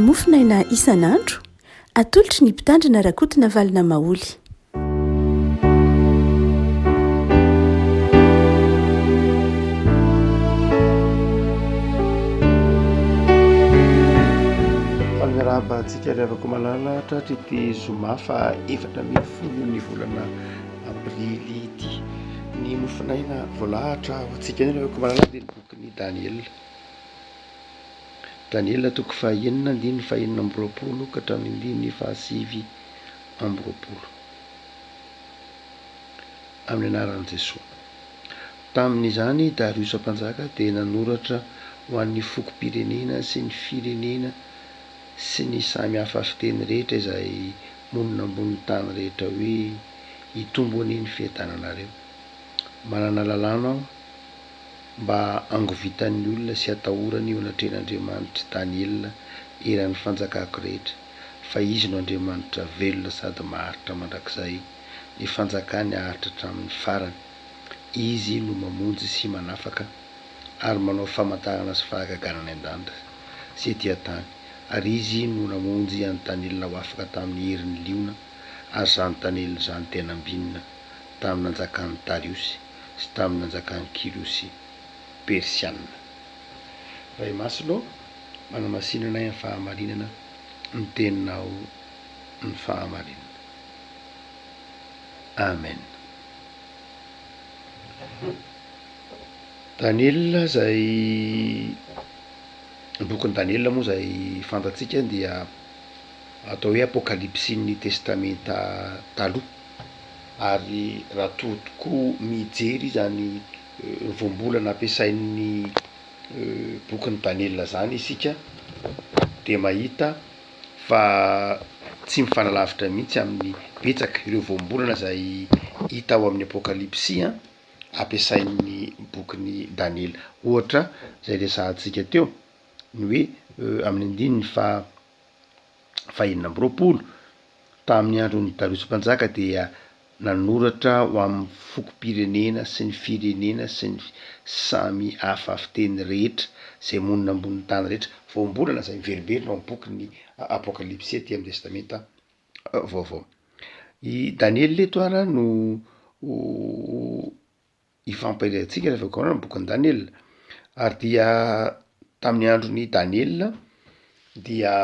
Mofonaina isan'andro, atolotry ny Mpitandrina Rakotonavalona Maholy. Faly miarahaba antsika ry havako malala tratry ity zoma faha 14 ny volana aprily ity. Ny mofonaina voalahatra ho antsika ry havako malala dia ny bokin'i Daniela. Daniela toko fahaenina andininy fahenina amby 20 ka hatramin'ny andininy faha-29. Amin'ny anaran'i Jesoa. Tamin'izany Dariosa mpanjaka dia nanoratra ho an'ny fokom-pirenena sy ny firenena sy ny samy hafa fiteny rehetra izay monina ambonin'ny tany rehetra hoe, Hitombo anie ny fiadananareo. Manana lalàna aho mba hangovitan'ny olona sy hatahorany eo anatrehan'Andriamanitr'i Daniela eran'ny fanjakako rehetra, fa Izy no Andriamanitra velona sady maharitra mandrakizay, ny fanjakany haharitra hatramin'ny farany. Izy no mamonjy sy manafaka ary manao famantarana sy fahagagana any an-danitra sy ety an-tany, ary Izy no namonjy an'i Daniela ho afaka tamin'ny herin'ny liona, ary izany Daniela izany dia nambinina tamin'ny nanjakan'i Dariosy sy tamin'ny nanjakan'i Kyrosy Persiana. Ray Masina ô, manamasina anay amin'ny fahamarinana, ny Teninao ny fahamarinana. Amen. Daniela izay, ny bokin'i Daniela moa izay fantatsika dia atao hoe apokalypsin'ny testamenta taloha, ary raha toa tokoa mijery izany voambolana ampiasain'ny bokin'i Daniela izany isika dia mahita fa tsy mifanalavitra mihitsy amin'ny betsaka ireo voambolana izay hita ao amin'ny Apokalypsy an, ampiasain'ny bokin'i Daniela. Ohatra izay resahantsika teo, ny hoe amin'ny andininy faha fahenina amby 20, tamin'ny andron'i Dariosy mpanjaka dia Nanoratra ho amin'ny fokom-pirenena sy ny firenena sy ny samy hafa fiteny rehetra izay monina ambonin'ny tany rehetra, voambolana izay miverimberina ao amin'ny bokin'ny Apokalypsy aty amin'ny Testamenta Vaovao. I Daniela eto ara no Ifampiraiantsika rehefa kaonana ny bokin'i Daniela. Ary dia tamin'ny andron'i Daniela dia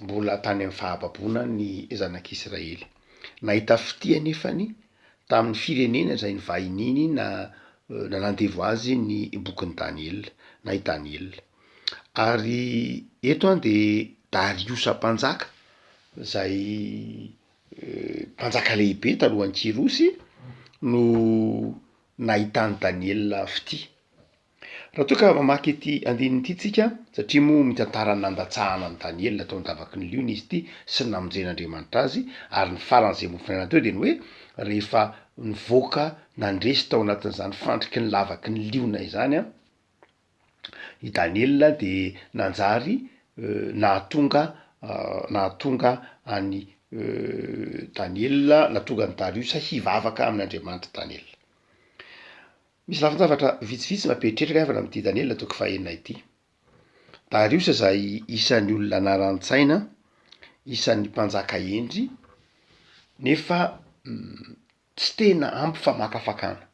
mbola tany amin'ny fahababoana ny zanak'Israely. Nahita fitia anefany tamin'ny firenena izay nivahiniany na nanandevo azy ny bokin'i Daniela na i Daniela. Ary eto an de Dariosa mpanjaka zay mpanjaka lehibe talohan'i Kyrosy no nahitan'i Daniela fitia. Raha toa ka mamaky ity andininy ity tsika, satria moa mitantara ny nandatsahana an'i Daniela tao an-davaky ny liona izy ity sy ny namonjen'Andriamanitra azy, ary ny faran'izay mofon'aina teo dia ny hoe rehefa nivoaka nandresy tao anatin'izany fandriky ny lavaky ny liona izany an, I Daniela dia nanjary nahatonga nahatonga an'i Daniela, nahatonga an'i Dariosa hivavaka amin' Andriamanitr'i Daniela. Misy lafin-javatra vitsivitsy mampieritreritra ry havana amin'ity Daniela toko fahenina ity. Dariosa izay isan'ny olona naran-tsaina, isan'ny mpanjaka hendry, nefa tsy tena ampy famakafakana.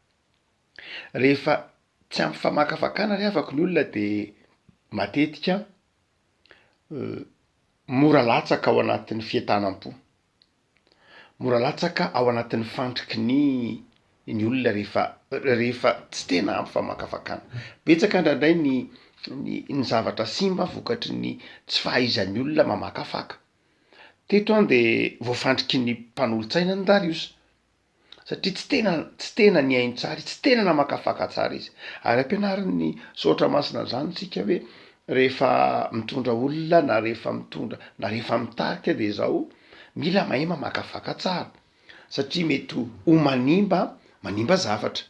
Rehefa tsy ampy famakafakana ry havako ny olona de matetika mora latsaka ao anatin'ny fientanam-po, mora latsaka ao anatin'ny fandriky ny ny olona rehefa rehefa tsy tena ampy famakafakana. Betsaka indraindray ny ny ny zavatra simba vokatry ny tsy fahaizan'ny olona mamakafaka. Teto an de voafandriky ny mpanolotsaina ny Darius. Satria tsy tena tsy tena nihaino tsara izy, tsy tena namakafaka tsara izy. Ary ampianarin'ny soratra masina an'izany isika hoe rehefa mitondra olona na rehefa mitondra na rehefa mitarika de zao, mila mahay mamakafaka tsara satria mety ho manimba manimba zavatra,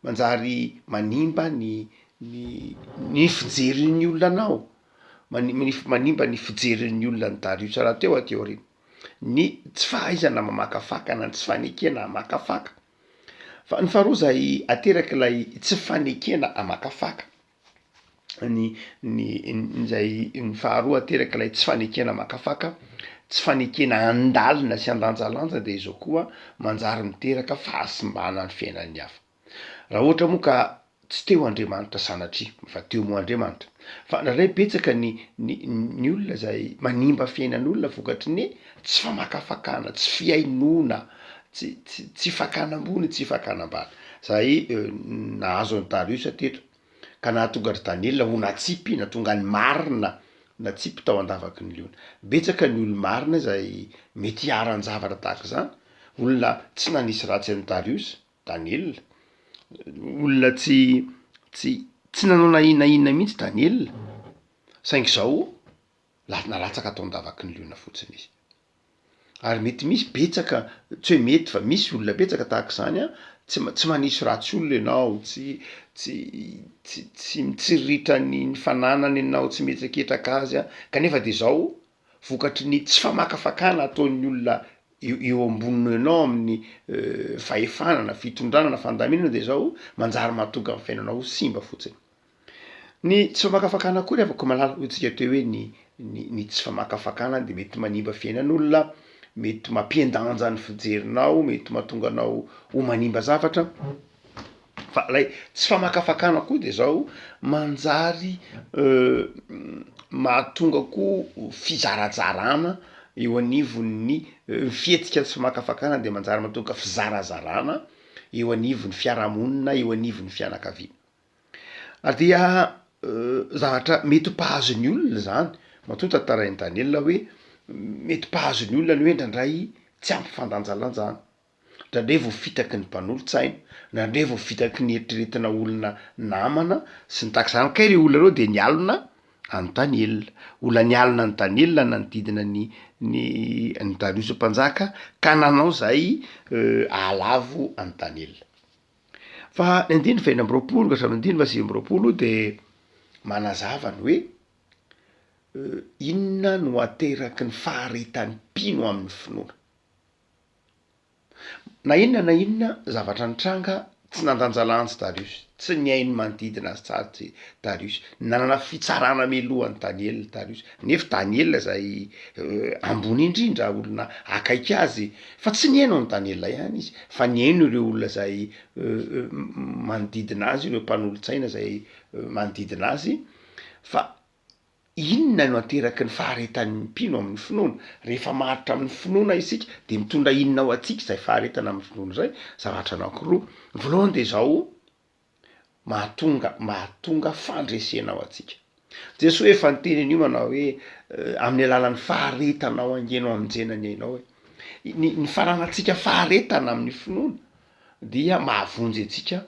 manjary manimba ny ny ny fijerin'ny olona anao, manimba ny fijerin'ny olona an'i Darius rahateo aty aoriana. ny tsy fahaizana mamakafaka na ny tsy fanekena hamakafaka. Fa ny faharoa izay aterak'ilay tsy fanekena hamakafaka. Ny ny izay ny faharoa ateraka ilay tsy fanekena makafaka, tsy fanekena handalina sy handanjalanja de izao koa manjary miteraka fahasimbana ny fiainan'ny hafa. Raha ohatra moa ka tsy teo Andriamanitra sanatria, fa teo moa Andriamanitra, fa indraindray betsaka ny ny ny olona izay manimba fiainan'olona vokatry ny tsy famakafakana, tsy fihainoana, tsy tsy tsy fakana ambony, tsy fakana ambany. Zay nahazo an'i Darius teto, ka nahatonga an-dry Daniela ho natsipy, nahatonga ny marina natsipy tao an-davaky ny liona. Betsaka ny olo-marina izay mety hiharan-javatra tahaka izany, olona tsy nanisy ratsy an'i Darius, Daniela, olona tsy tsy tsy nanao na inona na inona mihitsy Daniela, saingy izao la- nalatsaka tao an-davaky ny liona fotsiny izy. Ary mety misy betsaka, tsy hoe mety fa misy olona betsaka tahaka izany an, tsy tsy manisy ratsy olona ianao, tsy tsy tsy tsy mitsiriritra ny ny fananany ianao, tsy mihetraketraka azy an, kanefa de zao vokatry ny tsy famakafakana ataon'ny olona eo eo amboniny enao amin'ny fahefana na fitondrana na fandaminana de zao manjary mahatonga ny fiainanao ho simba fotsiny. Ny tsy famakafakana koa ry havako malala, hoy tsika teo hoe ny ny ny tsy famakafakana de mety manimba fiainan'olona, mety mampihen-danja ny fijerinao, mety mahatonga anao ho manimba zavatra, fa lay tsy famakafakana koa de zao manjary mahatonga koa fizarajarana eo anivon'ny fihetsika tsy famakafakana de manjary mahatonga fizarazarana eo anivon'ny fiarahamonina, eo anivon'ny fianakaviana. Ary dia zavatra mety ho mpahazo ny olona izany, matoa tantarain'i Daniela hoe mety mpahazo ny olona ny hoe indraindray tsy ampy fandanjalanjana, indraindray voafitaky ny mpanolotsaina, indraindray voafitaky ny eritreretina olona namana sy ny tahaka izany, kay ireo olona ireo dia nialona an'i Daniela, olona nialona an'i Daniela nanodidina ny ny an'i Dariosy mpanjaka ka nanao izay ahalavo an'i Daniela. Fa ny andininy faha 26 ka hatramin'ny andininy faha 29 de manazava ny hoe inona no ateraky ny faharetan'ny mpino amin'ny finoana. Na inona na inona zavatra nitranga, tsy nandanjalanja Darius, tsy nihaino manodidina azy tsara tsy Darius, nanana fitsarana mialoha an'i Daniela Darius, nefa Daniela izay ambony indrindra, olona akaiky azy, fa tsy nihaino an'i Daniela ihany izy, fa nihaino ireo olona izay manodidina azy, ireo mpanolotsaina izay manodidina azy, fa inona no ateraky ny faharetan'ny mpino amin'ny finoana? Rehefa maharitra amin'ny finoana isika de mitondra inona ho antsika izay faharetana amin'ny finoana izay? Zavatra anankiroa, ny voalohany de izao, mahatonga mahatonga fandresena ho antsika. Jesoa efa niteny an'io manao hoe amin'ny alalan'ny faharetanao ange no hamonjena ny ainao e. Ny ny fananantsika faharetana amin'ny finoana dia mahavonjy antsika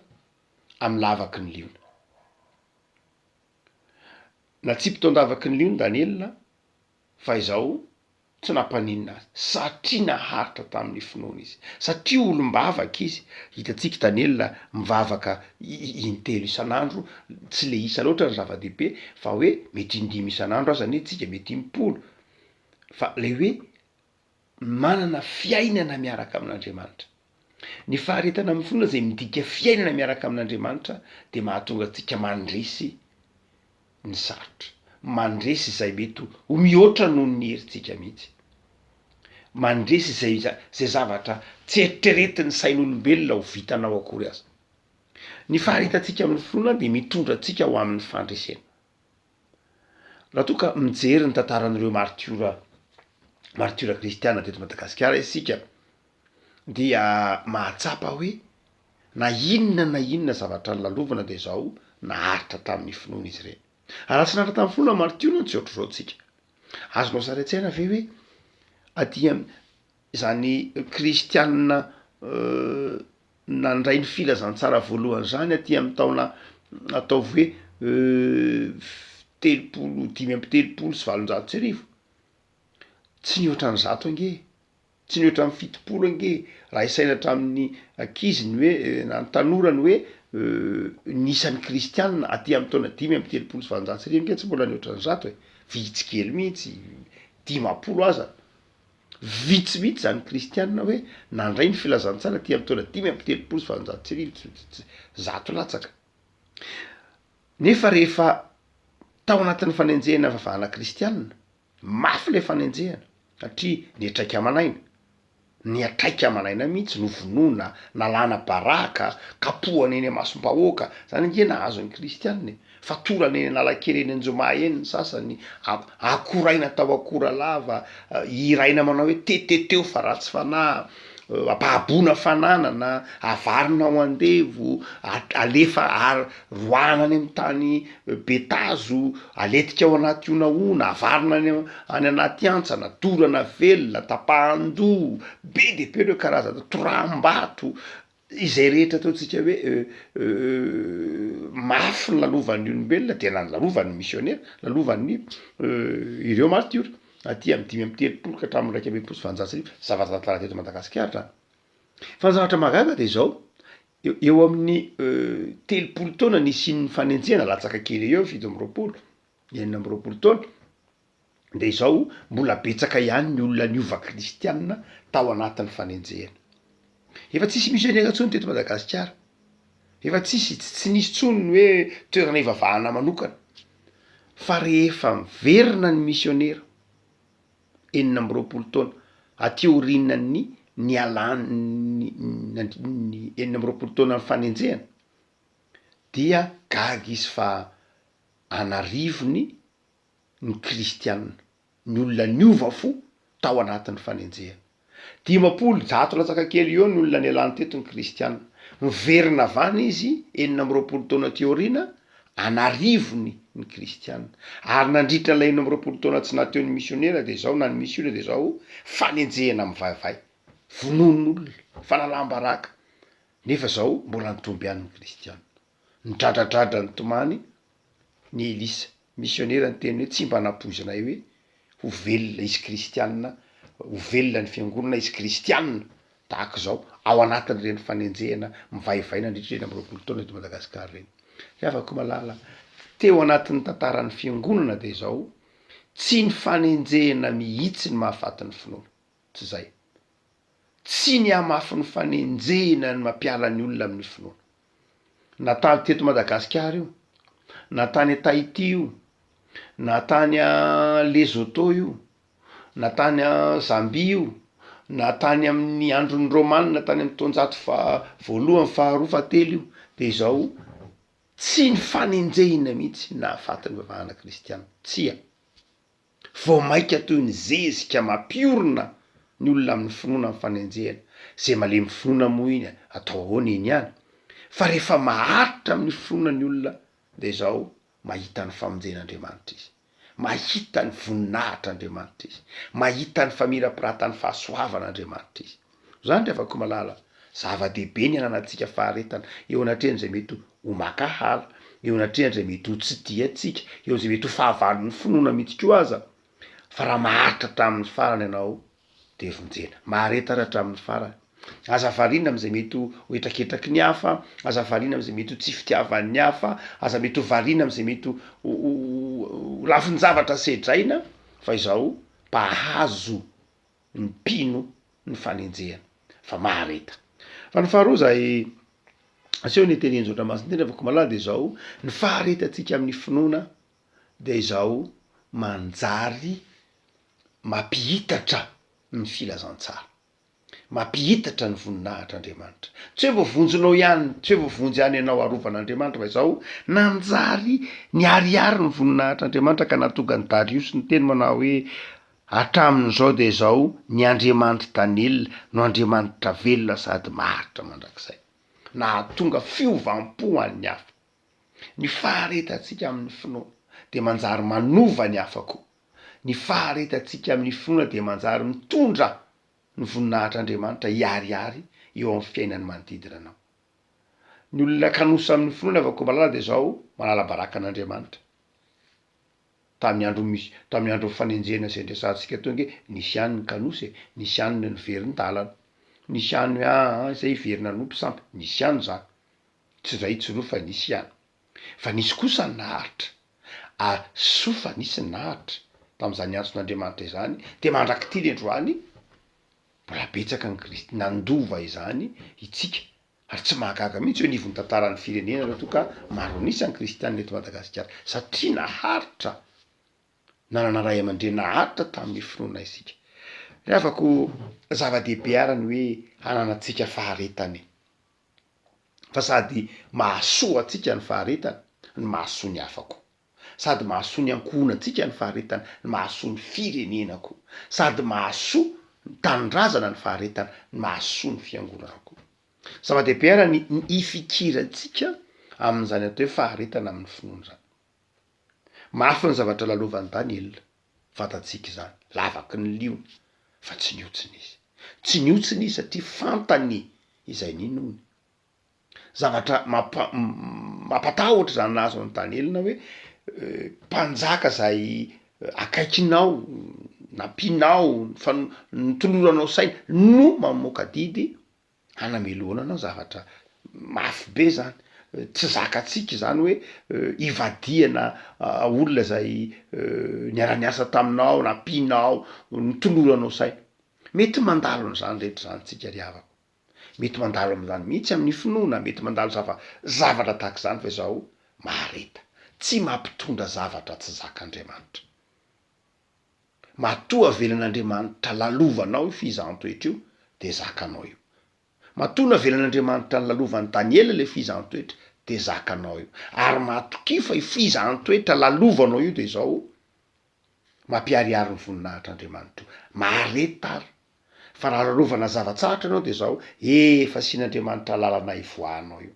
amin'ny lavaky ny liona. Natsipy tao an-davaky ny liona Daniela fa izao Tsy nampaninona azy, satria naharitra tamin'ny finoana izy. Satria olom-bavaka izy. Hitantsika i Daniela mivavaka intelo isan'andro, tsy le isa loatra no zava-dehibe, fa hoe mety indimy isan'andro aza anie tsika, mety impolo, fa le hoe manana fiainana miaraka amin'Andriamanitra. Ny faharetana amin'ny finoana izay midika fiainana miaraka amin'Andriamanitra dia mahatonga antsika mandresy ny sarotra, mandresy izay mety ho mihoatra noho ny herintsika mihitsy, mandresy izay izay zavatra tsy eritreretin'ny sain'olombelona ho vitanao akory aza. Ny faharetantsika amin'ny finoana dia mitondra antsika ho amin'ny fandresena. Raha toa ka mijery ny tantaran'ireo martiora martiora kristiana teto Madagasikara isika dia mahatsapa hoe Na inona na inona zavatra nolalovana dia izao, naharitra tamin'ny finoana izy ireny. Ary raha tsy naharitra tamin'ny finoana martiora tsy ohatr'izao tsika. Azonao sary an-tsaina ve hoe aty am- izany kristianina nandray ny filazantsara voalohany izany aty amin'ny taona ataovy hoe 30 1835, tsy nihoatra ny 100 ange e. Tsy nihoatra ny 70 ange raha isaina hatramin'ny ankizy ny hoe na ny tanora ny hoe ny isan'ny kristianina aty amin'ny taona 1835 ange tsy mbola nihoatra ny 100 e, vitsy kely mihitsy, 50 aza, vitsy mihitsy zany kristianina hoe nandray ny filazantsara aty amin'ny taona 1835, 100 latsaka. Nefa rehefa. Tao anatin'ny fanenjehana vavahana kristianina, mafy ilay fanenjehana satria niatraika aman'aina, niatraika aman'aina mihitsy, novonoina, nalana baraka, kapohana eny imasom-bahoaka, zany ange nahazo ny kristianina e, fatorana eny Analakely eny Anjoma eny ny sasany, akoraina atao akora lava, hiraina manao hoe teteteo fa ratsy fanahy, ababoina fananana, avarina ho andevo, alefa ar- roahana any amin'ny tany be tazo, aletika ao anaty honahona, avarina any any anaty hantsana, dorana velona, tapahan-doha, be dia be ireo karazana, toraham-bato, izay rehetra ataontsika hoe mafy ny lalovan'ny olombelona dia lalovan'ny misionera, lalovan'ny ireo martiora, aty amin'ny 35 ka hatramin'ny 1841, zavatra tantara teto Madagasikara zany. Fa ny zavatra mahagaga de izao, eo eo amin'ny 30 taona nisian'ny fanenjehana, latsaka kely eo 27, 26 taona, de izao mbola betsaka ihany ny olona niova kristianina tao anatin'ny fanenjehana. Efa tsisy misionera intsony teto Madagasikara, efa tsisy, tsy nisy intsony ny hoe toerana ivavahana manokana, fa rehefa miverina ny misionera, 26 taona aty aorianan'ny nialan'ny ny 26 taonan'ny fanenjehana dia gaga izy fa an'arivony ny kristiana, ny olona niova fo tao anatin'ny fanenjehana. 50, zato latsaka kely eo ny olona nialany teto ny kristiana. Miverina avy any izy 26 taona aty aoriana, an'arivony ny kristiana. Ary nandritra ilay 26 taona tsy naha teo ny misionera dia izao, na ny misiona dia izao, fanenjehana mivaivay, vonoan'olona, fanalam-baraka. Nefa izao mbola nitombo ihany ny kristiana. Nidradradradra nitomany ny Elisa, misionera niteny hoe tsy mba nampoizinay hoe ho velona izy kristiana, ho velona ny fiangonana izy kristiana tahaka izao ao anatin'ireny fanenjehana mivaivay nandritra ireny 26 taona eto Madagasikara ireny. Ry havako malala, teo anatin'ny tantaran'ny fiangonana dia izao, tsy ny fanenjehana mihitsy no mahafaty ny finoana, tsy izay. Tsy ny hamafin'ny fanenjehina no mampiala ny olona amin'ny finoana. Na tany teto Madagasikara io, na tany Tahiti io, na tany Lesotho io, na tany Zambia io, na tany amin'ny andron'ny Romana tany amin'ny taonjato faha voalohany, faharoa, fahatelo io, de izao, tsy ny fanenjehina mihitsy nahafaty ny fivavahana kristiana, tsia. Vao mainka toy ny zezika mampiorina ny olona amin'ny finoana ny fanenjehana. Izay malemy finoana moa iny atao ahoana iny ihany. Fa rehefa maharitra amin'ny finoana ny olona dia izao mahita ny famonjen'Andriamanitra izy. Mahita ny voninahitr'Andriamanitra izy. Mahita ny famirapiratan'ny fahasoavan'Andriamanitra izy. Izany ry havako malala, zava-dehibe ny hananantsika faharetana eo anatrehan'izay mety ho mankahala, eo anatrehan'izay mety ho tsy tia antsika, eo amin'izay mety ho fahavalon'ny finoana mihitsy koa aza, fa raha maharitra hatramin'ny farany ianao dia vonjena. Mahareta ary hatramin'ny farany. Aza variana amin'izay mety ho hetraketraky ny hafa, aza variana amin'izay mety ho tsy fitiavan'ny hafa, aza mety ho variana amin'izay mety ho lafin-javatra sedraina, fa izao mpahazo ny mpino ny fanenjehana fa mahareta. Fa ny faharoa izay aseho ny tenin-jotra masina ity ravako malala dia izao, ny faharetantsika amin'ny finoana dia izao manjary mampihitatra ny filazantsara, mampihitatra ny voninahitr'Andriamanitra. Tsy hoe voavonjinao ihany, tsy hoe voavonjy ihany ianao arovan'Andriamanitra fa izao nanjary niharihary ny voninahitr'Andriamanitra ka nahatonga an'i Dariosy niteny manao hoe Hatramin'izao dia izao, ny Andriamanitr'i Daniela no Andriamanitra velona sady maharitra mandrakizay. Nahatonga fiovam-po ho an'ny hafa. Ny faharetantsika amin'ny finoana dia manjary manova ny hafa koa. Ny faharetantsika amin'ny finoana dia manjary mitondra ny voninahitr'Andriamanitra hiharihary eo amin'ny fiainan'ny manodidina anao. Ny olona kanosa amin'ny finoana Vakomalala dia izao, manala baraka an'Andriamanitra. Tamin'ny andro misy, tamin'ny andron'ny fanenjehana izay niresahantsika teo ange, nisy ihany ny kanosa e, nisy ihany ny niverin-dalana, nisy ihany hoe aa izay hiverina hanompo sampy, nisy ihany izany, tsy iray tsy roa fa nisy ihany. Fa nisy kosa ny naharitra, ary soa fa nisy ny naharitra tamin'izany antson'Andriamanitra izany, dia mandrak'ity le androany, mbola betsaka ny Kristy nandova izany itsika. Ary tsy mahagaga mihitsy eo anivon'ny tantaran'ny firenena raha toa ka maro an'isa ny kristianina eto Madagasikara satria naharitra, nanana ray aman-dreny naharitra tamin'ny finoana isika. Ry havako, zava-dehibe ara ny hoe hananantsika faharetana e. Fa sady mahasoa antsika ny faharetana no mahasoa ny hafa koa. Sady mahasoa ny ankohonantsika ny faharetana no mahasoa ny firenena koa. Sady mahasoa ny tanindrazana ny faharetana no mahasoa ny fiangonana koa. Zava-dehibe ara ny hifikirantsika amin'izany atao hoe faharetana amin'ny finoana izany. Mafy ny zavatra lalovan'i Daniela, fantatsika izany, lavaky ny liona, fa tsy nihontsina izy. Tsy nihontsina izy satria fantany izay ninoany. Zavatra mampa- mampatahotra izany nahazo an'i Daniela hoe mpanjaka izay akaikinao, nampianao, nifan- nitoloranao saina no mamoaka didy hanamelohana anao, zavatra mafy be zany, tsy zakantsika izany hoe ivadihana olona izay niara-niasa taminao, nampianao, nitoloranao saina. Mety mandalo an'izany rehetra izany tsika ry havako. Mety mandalo amin'izany mihitsy amin'ny finoana, mety mandalo zava zavatra tahaka izany fa izao mahareta. Tsy mampitondra zavatra tsy zak'Andriamanitra. Matoa avelan'Andriamanitra lalovanao io fizahan-toetra io dia zakanao io. Matoa navelan'Andriamanitra nolalovan'i Daniela ilay fizahan-toetra dia zakanao io. Ary matokia fa io fizahan-toetra lalovanao io dia izao mampiharihary ny voninahitr'Andriamanitra io. Mahareta ary Fa raha lalovana zava-tsarotra ianao dia izao, efa asian'Andriamanitra lalana hivoahanao io.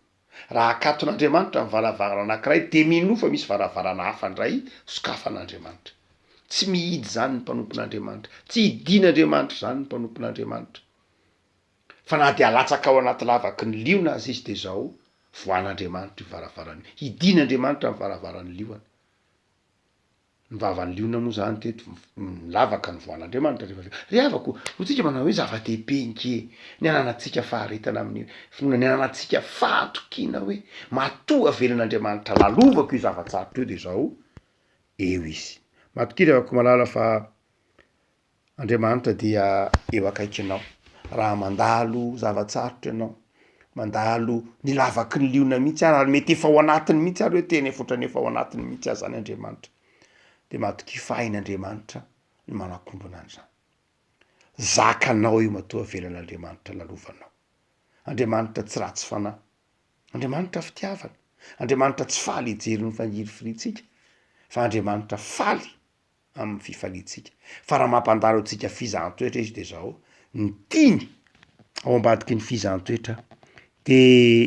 Raha akaton'Andriamanitra ny varavarana anankiray dia minoa fa misy varavarana hafa indray sokafan'Andriamanitra. Tsy mihidy izany ny mpanompon'Andriamanitra. Tsy hidian'Andriamanitra izany ny mpanompon'Andriamanitra. Fa na dia alatsaka ao anaty lavaky ny liona aza izy dia izao, vohan'Andriamanitra io varavarana io. Hidian'Andriamanitra ny varavaran'ny liona. Ny vavan'ny liona moa zany teto ny lavaka ny voan'Andriamanitra rehefa avy eo. Ry havako, hoy tsika manao hoe zava-dehibe nge ny ananantsika faharetana amin'ny finoana, ny ananantsika fahatokiana hoe matoa avelan'Andriamanitra lalovako io zava-tsarotra io de zao eo izy. Matokia ry havako malala fa Andriamanitra dia eo akaikinao. Raha mandalo zava-tsarotra ianao, mandalo ny lavaky ny liona mihitsy ary, ary mety efa ao anatiny mihitsy ary hoe tena efa ohatran'ny efa ao anatiny mihitsy aza zany Andriamanitra, de matokia fa hain'Andriamanitra ny manakombona an'izany. Zakanao io matoa avelan'Andriamanitra lalovanao. Andriamanitra tsy ratsy fanahy. Andriamanitra fitiavana. Andriamanitra tsy faly hijery ny fangirifiriantsika, fa Andriamanitra faly amin'ny fifaliantsika. Fa raha mampandalo antsika fizahan-toetra izy de zao, ny tiany ao ambadiky ny fizahan-toetra de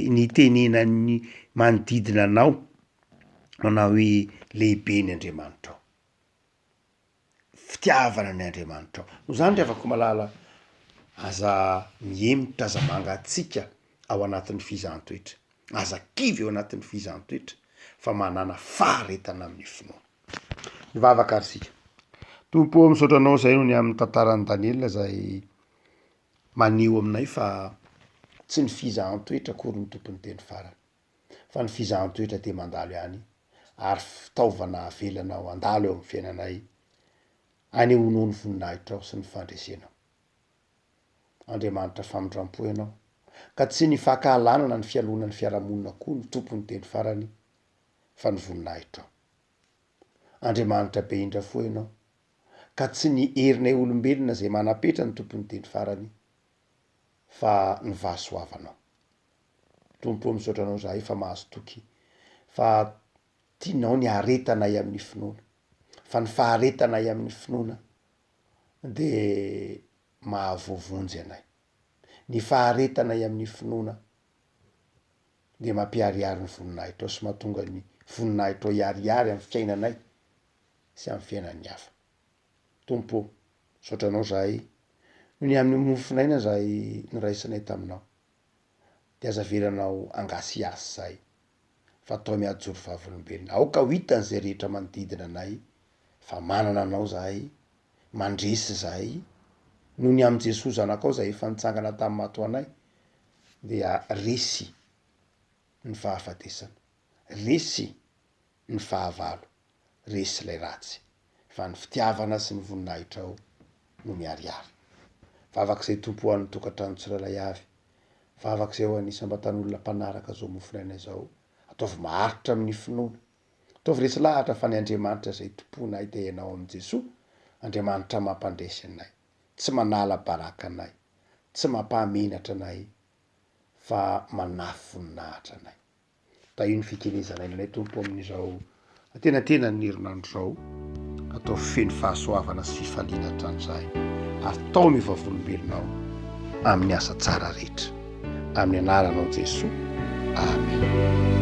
ny hitenenan'ny manodidina anao manao hoe lehibe ny Andriamanitrao, fitiavana ny Andriamanitrao. Noho izany ry havako malala, aza mihemotra, aza mangatsiaka ao anatin'ny fizahan-toetra, aza kivy ao anatin'ny fizahan-toetra fa manàna faharetana amin'ny finoana. Hivavaka ary isika. Tompo ô, misaotra Anao izay noho ny amin'ny tantaran'i Daniela izay maneho aminay fa tsy ny fizahan-toetra akory no tompon'ny teny farany, fa ny fizahan-toetra dia mandalo ihany ary fitaovana avelanao handalo eo amin'ny fiainanay hanehoanao ny voninahitrao sy ny fandresenao. Andriamanitra famindram-po Ianao, ka tsy ny fankahalana na ny fialonan'ny fiarahamonina koa no tompon'ny teny farany fa ny voninahitrao. Andriamanitra be indra fo Ianao, ka tsy ny herinay olombelona izay manapetra ny tompon'ny teny farany, fa ny vahasoavanao. Tompo ô misaotra Anao izahay fa mahazo toky fa tianao ny haharetanay amin'ny finoana, fa ny faharetanay amin'ny finoana dia mahavoavonjy anay. Ny faharetanay amin'ny finoana dia mampiharihary ny voninahitrao sy mahatonga ny voninahitrao hiharihary amin'ny fiainanay sy amin'ny fiainan'ny hafa. Tompo ô, misaotra Anao izahay noho ny amin'ny mofon'aina izay noraisinay taminao. Dia aza avelanao hangasihasy izahay, fa atao mihajoro vavolombelona. Aoka ho hitan'izay rehetra manodidina anay fa manana Anao izahay, mandresy izahay, noho ny amin'i Jesoa Zanakao izay efa nitsangana tamin'ny maty ho anay. dia resy ny fahafatesana, resy ny fahavalo, resy ilay ratsy, fa ny fitiavana sy ny voninahitrao no miharihary. Vavaka izay Tompo ho an'ny tokantrano tsirairay avy. Vavaka izay ho an'ny isam-batan'olona mpanaraka izao mofonaina izao. Ataovy maharitra amin'ny finoana. Ataovy resy lahatra fa ny Andriamanitra izay tompoinay dia Ianao amin'i Jesoa, Andriamanitra mampandresy anay, tsy manala baraka anay, tsy mampahamenatra anay fa manafy voninahitra anay. Tahio ny fikelezan'aina anay Tompo amin'izao antenatenan'ny herinandro izao. Ataovy feno fahasoavana sy fifaliana hatrany izahay ary taomy ho vavolombelonao amin'ny asa tsara rehetra. Amin'ny anaranao Jesoa. Amen.